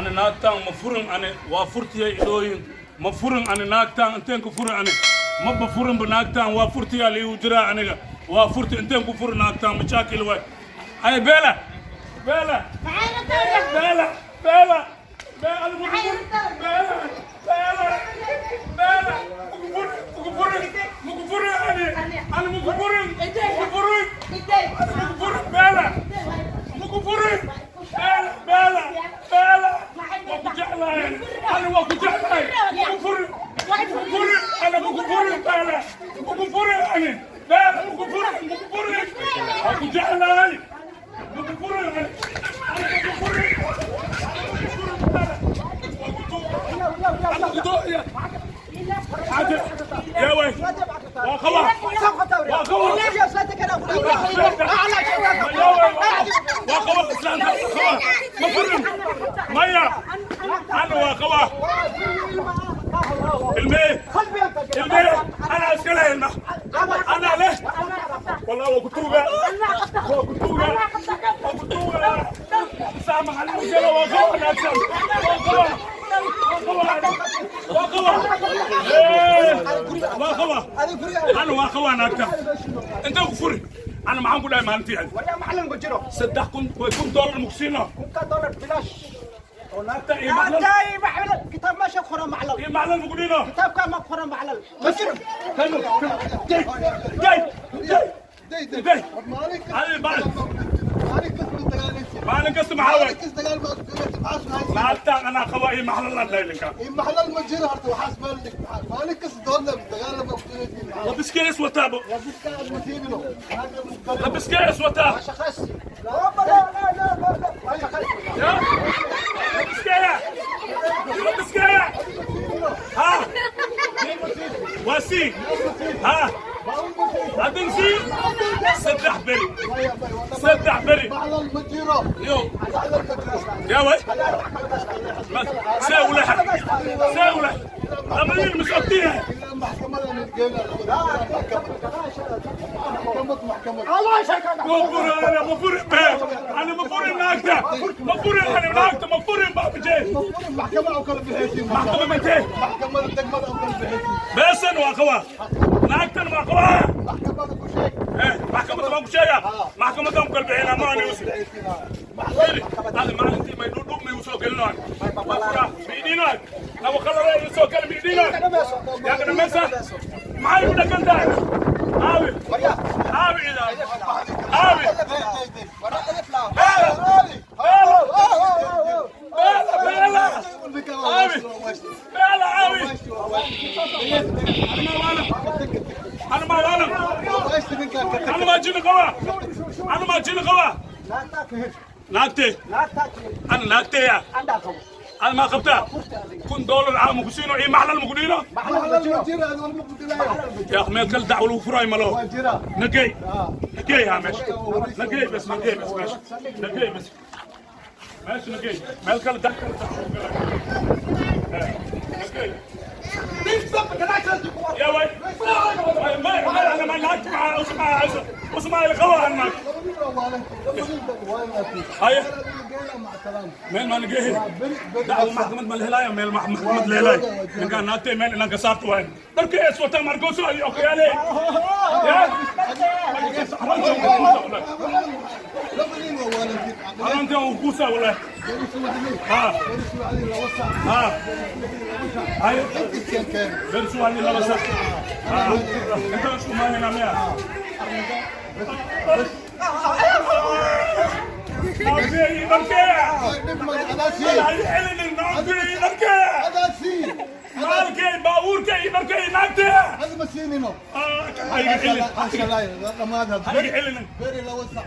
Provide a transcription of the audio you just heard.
Ani naagtaan ma furin. Ani waa furtiyay idooyin. Ma furin ani naagtaan. Inteen ku furin ani? Maba furinba naagtaan. Waa furtiyaa liigu jiraa. Aniga waa furti. Inteen ku furin naagtaan? Mashaakil waay. Ay Beela, Beela, Beela, Beela, Beela, Beela, Beela, Beela, muku furin, muku furin, ani ani muku furin, muku furin, muku furin, Beela, muku furin, Beela, Beela, Beela, waa ku jeclahay ani, waa ku jeclahay. Muku furin, muku furin, ana muku furin, Beela, muku furin ani, Beela, muku furin, muku furin, waa ku jeclahay, muku furin ani, ani muku furin, muku furin, Beela, waa ku ana ku dooya. يا وي، waa qaba, waa qaba. يا وي، waa qaba islaanta, qaba. Ma furin maya, ana waa qaba. Ilmee, ilmee ana iska leh, ilma ana leh. Wallah waa ku tuuga, waa ku tuuga, waa ku tuuga. Saamax ali waa qaba naagtan, waa qaba, waa qaba, waa qaba, ana waa qaba naagta. Inta ku furi ana maxaan ku dhahay maalintii adi? 3000, $1000 mugsiino oo naagta iyo maclal iyo maclal mugudhino. Day, day, day, day. Adi maalin kasta maxaa waay? Naagtaan anaa qaba iyo maxlal aan dhahay ninka. Maxlal ma jiro horta, waxaas meel dhig. Maalin kasta doodna dagaalama. Labiskee is wataabo, labiskee is wataa ya, labiskeeya, labiskeeya. Ha, waa sii. Ha, haddin sii 3 beri, 3 beri. Maxlal ma jiro. Yo. Maxlal ma jiro. Ya way, see ulaha, see ulaha, labadiin mis ogtiyahay. Ilaa maxkamada geena, maxkamad, maxkamad. Ma furin, ana ma furin be, ana ma furin naagta, ma furin ana naagta, ma furin baabajee. Maxkamad oo kala bixaysiin. Maxkamad matee? Maxkamada degmada oo kala bixaysiin. Beesan waa qabaa naagtan, waa qabaa. Maxkamada ku sheeg. Eh, maxkamadda baan ku sheegaa, maxkamaddaan ku kala bixinaa. Ma ani usi hada maalintii may dhudhub may usoo gelinoan, waa furaa miidhinoan, laba qalare usoo geli miidhinoan. Yaa ka dhamaysa? Maxay ku dhagan tahay? Aawi, aawi, idaa aawi. Beela, Beela, Beela, aawi, Beela, aawi. Ana ma waalan, ana ma waalan, ana ma jini qaba, ana ma jini qaba. Naagtee ana, naagteeya ana maa qabtaa. $1000 caama ku siino iyo maxlal maku dhiino. Maxlal ma jiro, ad walma ku dilaayo. Yaa meel kale dacwo lagu furaay malo. Waa jira. Nagey, nagey, ha, meesha nagey bas, nagey bas, meesha nagey bas, meesha nagey. Meel kale dacwo nagey. يا وي، ما ما انا ما naagta maxaa usmaa usmaa ila qaba naag. Haye, meel maa nageehe? Dacwo maxkamad ma la helaayo? Meel maxkamad la helaayo? Ninkaan naagtay meel inaan ka saarto waayo. Dharka ees wata markooso iyo okyaale ya. Xarunta uu kuusaa wallahi. Ha ha, haye, beri subaxdii 2 sac. Ha, inta isku maahayna miya? Naagtay dharkeeya celinin, naagtay dharkeeya, maalkay, baabuurkay, dharkay, naagtaya. Hayga celin, hayga celinin. Beri 2 sac.